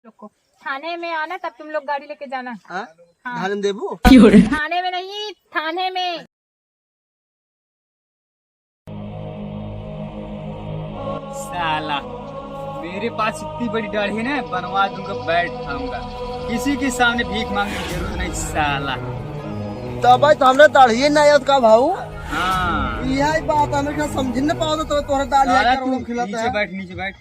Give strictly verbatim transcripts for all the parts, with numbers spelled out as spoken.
लोग को। थाने में आना, तब तुम लोग गाड़ी लेके जाना। हाँ? हाँ। थाने में देबू? थाने में नहीं, थाने में। साला, मेरे पास इतनी बड़ी दाढ़ी है ना, बनवा दूंगा, बैठ खाऊंगा। किसी के सामने भीख मांगने की जरूरत नहीं, साला। तो भाई, तो हमरे दाढ़ी नहीं है का भाऊ? हाँ। यही बात हमें क्या समझ न पाओ तो तोहरे दाढ़ी साला, आके तू रोक खिलाता नीचे है। बैठ, नीचे बैठ।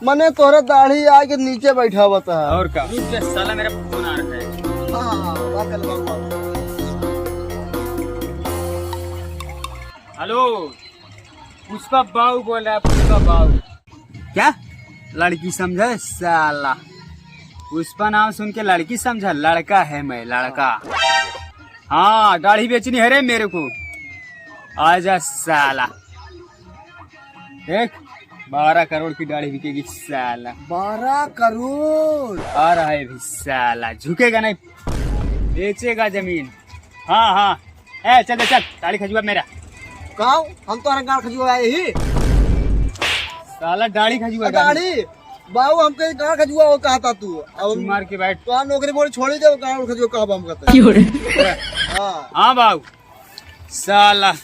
मने तोहरे दाढ़ी आके नीचे बैठावत है। और का? रुक जा साला, मेरा फोन आ रहा है। हाँ, हाँ, बात कर लो, बात कर लो। हेलो, पुष्पा बाऊ बोल रहा है, पुष्पा बाऊ। क्या? लड़की समझा साला? पुष्पा नाम सुन के लड़की समझा? लड़का है मैं, लड़का। हाँ, दाढ़ी बेचनी है रे मेरे को। आजा साला। देख, बारह करोड़ की दाढ़ी बिकेगी साला। बारह करोड़? आ रहा है अभी साला, झुकेगा नहीं, बेचेगा जमीन। हाँ, हाँ। ए, चल, चल, चल, दाढ़ी खजुआ मेरा। काऊ, हम तो गाड़ खजुआ आए ही। साला दाढ़ी खजुआ, दाढ़ी। दाढ़ी? बाबू, हमके गाड़ खजुआ हो कहा था तू। अब चुप मार के बैठ। तो नौकरी बोल छोड़ी दे, गाड़ खजुआ कहा हम कहते हैं। क्यों रे? हाँ। हाँ बाबू। साला,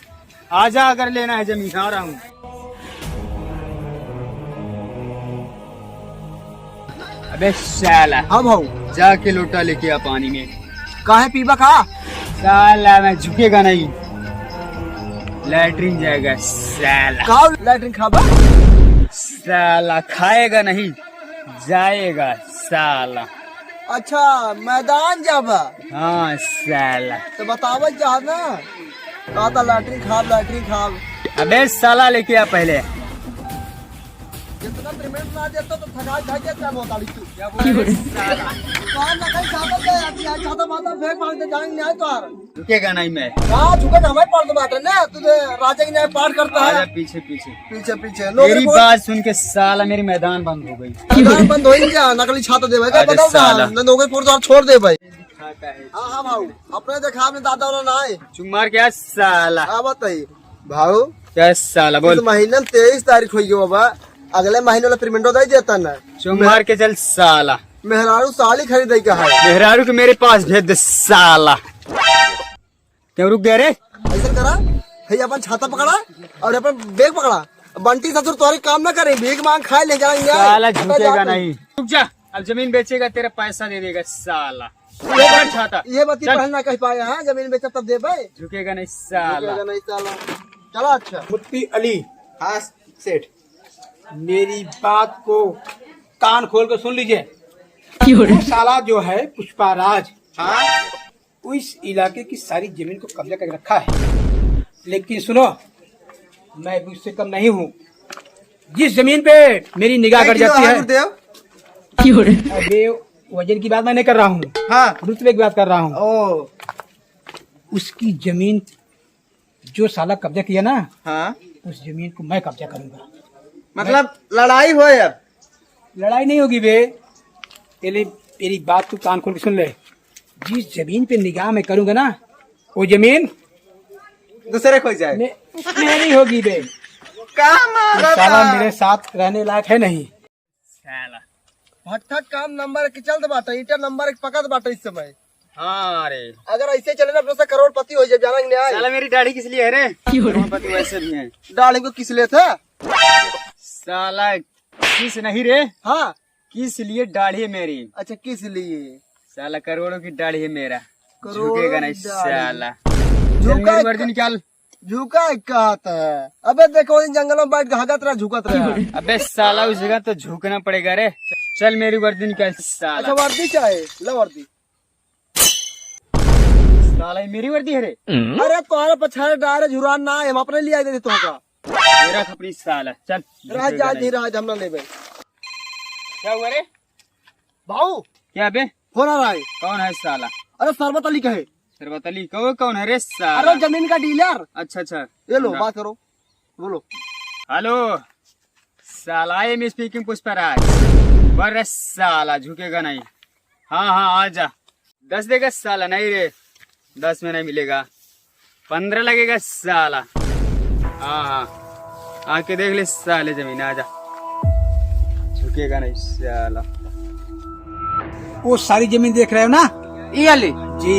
आजा, अगर लेना है जमीन, आ रहा हूँ। अबे साला। हाँ भाऊ। जाके लोटा लेके आ पानी में। काहे पीबा का? साला, मैं झुकेगा नहीं, लैट्रिन जाएगा साला। का लैट्रिन खाबा? साला, खाएगा नहीं, जाएगा साला। अच्छा, मैदान जाबा? हाँ साला। तो बतावत जा ना, कहा था लैट्रिन खाब, लैट्रिन खाब। अबे साला, लेके आ पहले। जितना पेमेंट ना देता तो थका जाके क्या बोल रही तू? क्या बोल रहे साला? कहा ना कहीं ज्यादा दे, अभी आज ज्यादा माता फेंक मार दे, जाएंगे नहीं तो यार। झुकेगा नहीं मैं। हाँ, झुकेगा, हमारे पास तो बात है ना, तू तो राजा की न्याय पाठ करता है। आजा पीछे, पीछे। पीछे, पीछे। लोग मेरी बोल- बात सुन के साला, मेरी मैदान बंद हो गई। मैदान बंद हो ही गया, नकली छाता दे भाई, अरे बताओ साला। ना, ना, नौकरी फोड़ दो, छोड़ दे भाई। खाता है। हाँ, हाँ, भाऊ, अपने देखा, अपने दादा वाला ना आए। चुप मार के आ साला। हाँ, बताइए। भाऊ, क्या साला, बोल। इस महीने में तेईस तारीख होई गयो बाबा, अगले महीने वाला पेमेंटो दे देता ना। चुप मार के चल साला। मेहरारू साड़ी खरीदे का है। मेहरारू के मेरे पास भेज दे साला। क्यों रुक गया रे? ऐसा करा, है अपन छाता पकड़ा और अपन बैग पकड़ा। बंटी ससुर तोहरे काम ना करे, भीख मांग खाए ले जाएंगे। साला झुकेगा नहीं। रुक जा, अब जमीन बेचेगा, तेरा पैसा दे देगा साला। ये बात, छाता। ये बात ही चल। पहले ना कह पाए, हाँ, जमीन बेचा तब दे भाई। झुकेगा नहीं साला। झुकेगा नहीं साला। चला अच्छा। मुफ्ती अली। हाँ सेठ। मेरी बात को कान खोल के सुन लीजिए। क्यों रे? वो साला जो है पुष्पा राज, हाँ? वो इस इलाके की सारी जमीन को कब्जा करके रखा है। लेकिन सुनो, मैं भी उससे कम नहीं हूँ। जिस जमीन पे मेरी निगाह गड़ जाती है, क्यों रे? अबे, वजन की बात मैं नहीं कर रहा हूँ, हाँ। रुतबे की बात कर रहा हूँ। ओ। उसकी जमीन जो साला कब्जा किया ना, हाँ। उस जमीन को मैं कब्जा करूंगा। मतलब लड़ाई हो यार? लड़ाई नहीं होगी बे। पहले मेरी बात तू कान खोल के सुन ले। जिस जमीन पे निगाह मैं करूंगा ना, वो जमीन दूसरे को जाए। मे-, मेरी होगी बे। कहाँ मारा साला था? मेरे साथ रहने लायक है नहीं। साला। भट्ठा काम नंबर एक चलत बाटे, ईंटा नंबर एक पकत बाटे इस समय। हाँ रे। अगर ऐसे चले ना, अपने से करोड़पति हो जाए, जाना कि नहीं आए? साला, मेरी दाढ़ी किस लिए है रे? करोड़पति वैसे भी है। दाढ़ी को किस लिए था? साला, किस नहीं रे? हाँ। किस लिए दाढ़ी है मेरी? अच्छा, किस लिए? साला, करोड़ों की दाढ़ी है मेरा। करोड़ों झुकेगा नहीं दाढ़ी। साला। झुका चल, मेरी वर्दी निकाल। झुका एक कहत है। अबे देखो, इन जंगल में बैठ के हगत रहा, झुकत रहा। अबे साला, उस जगह तो झुकना पड़ेगा रे। चल, मेरी वर्दी निकाल साला। अच्छा, वर्दी चाहे? ला वर्दी। साला, ये मेरी वर्दी है रे। अरे, तोहरे पछाड़े डारे झुरान ना है, हम अपने लिए आए थे तोहका। मेरा खपरी साला, चल। राज, झुकेगा आज नहीं। नहीं, राज हम ना लेबे। क्या हुआ रे? भाऊ। क्या बे? फोन आ रहा है। कौन है साला? अरे, शरबत अली का है। शरबत अली? कौ-, कौन है रे साला? अरे, जमीन का डीलर। अच्छा, अच्छा। ये लो, हाँ। बात करो, बोलो। हेलो, साला, I am speaking पुष्पराज। बोल रे साला, झुकेगा नहीं। हाँ, हाँ, आ जा। दस देगा साला? नहीं रे, दस में नहीं मिलेगा, पन्द्रह लगेगा साला। हाँ, हाँ, आके देख ले साले जमीन, आ जा, झुकेगा नहीं साला। वो सारी जमीन देख रहे हो ना? ये वाली? जी,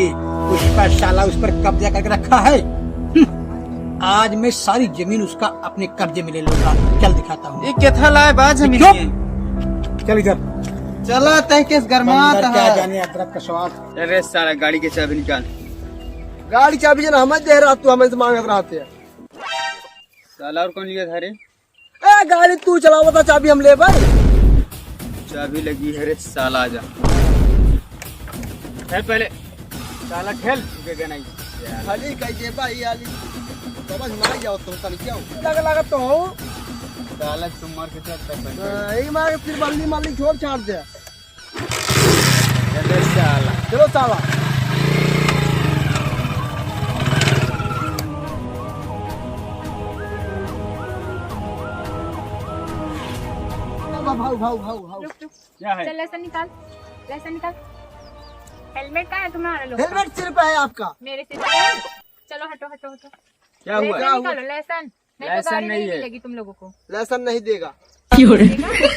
उस पर साला उस पर कब्जा करके रखा है। हम्म, आज मैं सारी जमीन उसका अपने कब्जे में ले लूंगा। चल दिखाता हूँ। ये केथा लाए बा जमीन चुप। ये? चल इधर। चला तय केस गरमात बंदर क्या है। जाने अदरक का स्वाद। अरे साला गाड़ी के चाबी निकाल। गाड़ी चाबी जो ना हमें दे रहा तू हमें से मांगत रहते हैं। साला और कौन लिया था रे? ए, गाड़ी तू चलावा था, चाबी हम लेबै। चाबी लगी है रे साला, आजा। चल पहले, साला खेल, झुकेगा नहीं। खाली कह दे भाई, आली समझ ना जाओ तो तन क्या हो? लगा, लगा तो हो। साला तुम मार के चल तक पहले। हाँ, यही मार के फिर बल्ली मल्ली छोड़ छाड़ दे। चलो साला। चलो साला। भाऊ, भाऊ, भाऊ, भाऊ। रुक, रुक। क्या है? चल, लाइसेंस निकाल, लाइसेंस निकाल। हेलमेट कहाँ है तुम्हारा लोग का? हेलमेट सिर पे है आपका। मेरे सिर पे है? चलो, हटो, हटो, हटो। क्या हुआ? लाइसेंस क्या हुआ? निकालो, लाइसेंस। नहीं तो लाइसेंस गाड़ी नहीं नहीं है। मिलेगी तुम लोगों को। लाइसेंस नहीं देगा। क्यों रे?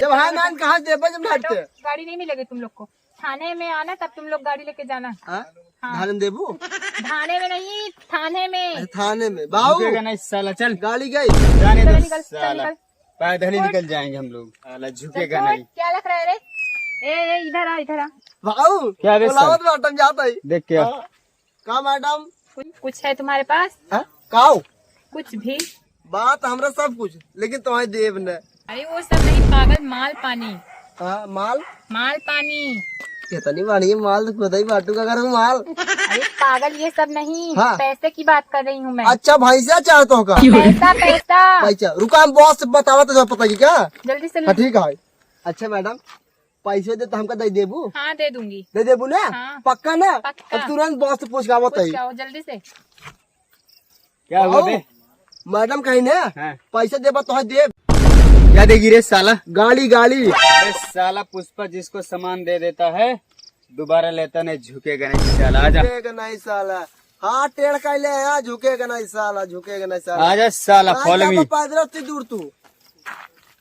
जब हाँ नान कहाँ से देबे जब हटो, हटते? गाड़ी नहीं मिलेगी तुम लोग को। थाने में आना, तब तुम लोग गाड़ी लेके जाना। हाँ? हाँ। थाने में देबू? थाने में नहीं, थाने में। अच्छा, थाने में। बाबू। झुकेगा नहीं साला, चल। गाड़ी गई। जाने चलो दो निकल, चल साला। निकल। पैदल ही और निकल जाएंगे हम लोग। साला झुकेगा चल, नहीं। क्या लग रहा है रे? ए, ए, इधर आ, इधर आ। बाबू। क्या बे बुलावत सर? बाटम जाता ही। देख क्या? हाँ। का मैडम? कुछ, कुछ है तुम्हारे पास? हाँ? काओ? कुछ भी? बात हमरा सब कुछ, लेकिन तुम्हें देब न। अरे वो सब नहीं पागल, माल पानी। हाँ, माल? माल पानी। कितनी बढ़िया माल तो खुद ही बांटू का करूँ माल। अरे पागल, ये सब नहीं, हाँ। पैसे की बात कर रही हूँ मैं। अच्छा, भैंसा चाहत हो का? पैसा, पैसा। पैसा, रुका, हम बॉस से बतावा तो पता की क्या? जल्दी से हाँ, ठीक है। अच्छा मैडम, पैसे दे तो हमका दे देबू? हाँ, दे दूंगी। दे देबू ना? हाँ। पक्का ना? पक्का। अब तुरंत बॉस से पूछ के आवत पूछ है। के आओ, जल्दी से। क्या हुआ आओ। बे? मैडम कहीं ना, हाँ। पैसे देबा तो है देब। क्या देगी रे साला? गाली, गाली। अरे साला पुष्पा जिसको सामान दे देता है, दोबारा लेता नहीं, झुकेगा नहीं साला, आजा। झुकेगा नहीं साला। हाँ, टेढ़ कैले है, झुकेगा नहीं साला, झुकेगा नहीं साला। आजा साला, हाँ, follow जा me। पैदल उतनी दूर तू।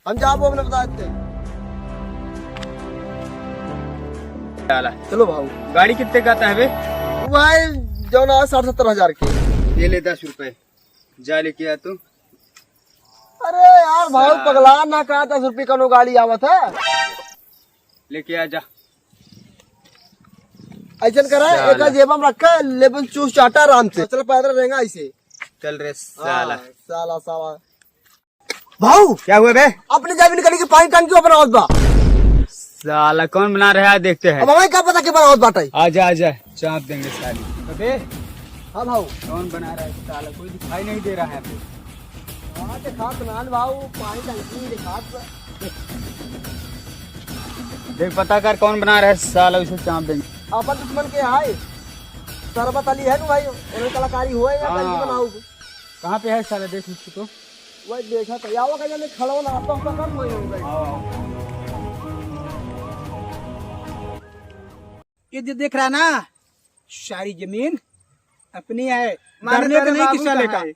हम जाबो अपने बता देते। साला। चलो भाऊ। गाड़ी कितने का आता है बे? वो भाई, जो ना साठ सत्तर हजार के। ये ले दस रुपए, जा लेके आ तू। अरे यार भाऊ, साला। पगला ना का दस रुपये कनो गाड़ी आवत है। लेके आ जा। ऐसन करा, साला। एक जेबा में रखा, लेबन चूस चाटा आराम से। चल पैदल रहेगा ऐसे। चल रे साला। हाँ, साला, साला। भाऊ! क्या हुआ बे? अपने जेब निकाली के पानी टंकी ओपन आवत बा। साला कौन बना रहा है, देखते हैं। अब हमें क्या पता के बनावत बाटे? आजा, आजा, चाप देंगे साली। अबे, हाँ भाऊ। कौन बना रहा है साला? कोई दिखाई नहीं दे रहा है अभी। हाँ, दिखात नान भाऊ, पानी टंकी दिखात बा। देख पता कर कौन बना रहा है साला, उसे चाप देंगे। अपन दुश्मन के है, शरबत अली है ना भाई, उन्हें कलाकारी हुआ है या हाँ। कहीं बनाऊ? कहाँ पे है साला, देख उसको तो। वही देखा तो, यावा का जाने खड़ो ना, आप तो पकड़ वही हो गए। आओ, आओ। ये जो देख रहा है ना, सारी जमीन अपनी है, माने डरने का तेरे नहीं बाबू किसा का लेकर। है।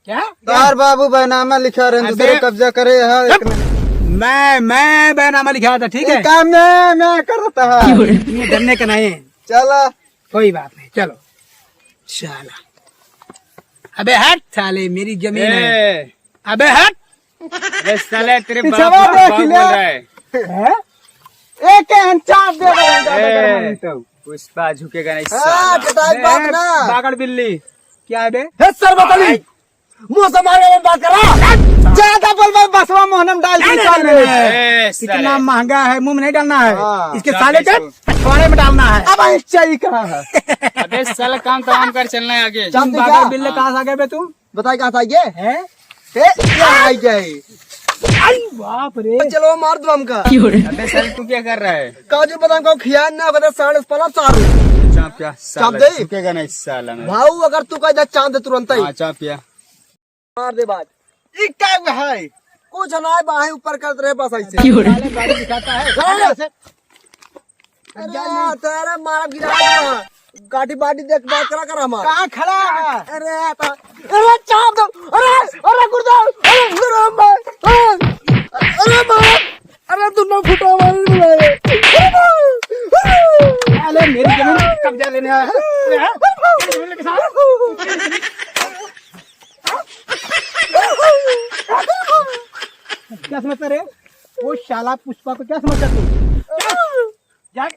क्या? तार बाबू बैनामा लिखा रहे, अबे दूसरे कब्जा करे है, चुप। एक ने मैं, मैं बैनामा लिखा था, ठीक ये है? काम मैं, मैं करता है। ये डरने का नहीं है। चला। कोई बात नहीं, चलो। साला। अबे हट साले, मेरी जमीन है। ए। अबे हट। अबे साले, तेरे बाप, पिछवा बाप देख बोल ले। रहा है। हैं? एक के हम चाप दे रहे हैं, ज्यादा ए, गरम नहीं तो। पुष्पा झुकेगा नहीं हाँ, साला। पिटाई बात बे, ना। बागड़ बिल्ली। क्या है बे? हे सर बताली। मुंह संभाल के बात कर रहा। ज्यादा बोल बे, बसवा मोहनम डाल के नहीं, निकाल नहीं, ले। नहीं, नहीं। ए, साले। कितना महंगा है, मुंह में नहीं डालना है। हाँ। इसके चाप साले के इसको। पिछवाड़े में डालना है। अब ये चाहिए कहाँ है? अबे साला काम तमाम कर, चलना है आगे। चाप तुम दे बागड़ क्या? बिल्ले हाँ। कहाँ से आ गए बे तू? बताए कहाँ से आ गए? हैं? ए, क्या आ गए? आई बाप रे। चलो मार दो हमका। अबे साले तू क्या कर रहा है? काजू बादाम का खियान ना होगा तो साढ़े पलप सारू। चाप क्या? चाप साला दे। झुकेगा नहीं साला मैं। भाऊ अगर तू कह दे चांद तुरंत ही। हाँ, चाप क्या? मार दे बाज। ई का है? कुछ ना है, बाहें ऊपर करत रहे बस ऐसे। क्यों रे? साले गाड़ी दिखाता है। अरे! अरे, तेरे मारा गिरा दूंगा। गाड़ी बाड़ी देख बात करा कर हमार। कहाँ खड़ा है? अरे, तो, अरे, चाप दो। अरे, अरे, गुरुदेव। अरे, अरे, मार। अरे, अरे, मार। अरे, तू ना फुटा मार। अरे, मार। जा लेने आया है। अरे, हाँ? जमीन लेके साथ। क्या समझता रे? वो शाला पुष्पा को क्या समझता तू? जा,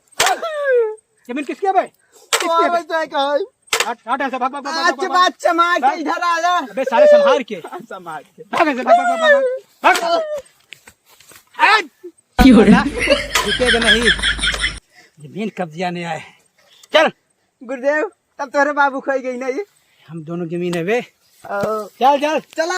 जमीन किसकी है बे? किसकी है बे? हट, हट ऐसे, भाग, भाग, भाग, भाग, अच्छा, भाग, भाग। अच्छा, मार के भाग। इधर आ जा। अबे साले, संभाल के। संभाल के। भाग ऐसे, भाग, भाग, भाग, भाग, भाग। हट। क्यों रे? रुकेगा नहीं। जमीन कब्जिया नहीं आए। चल। गुरुदेव, तब तोरे बाबू खोई गई नहीं। हम दोनों जमीन है बे। ओ। चल, चल। चला।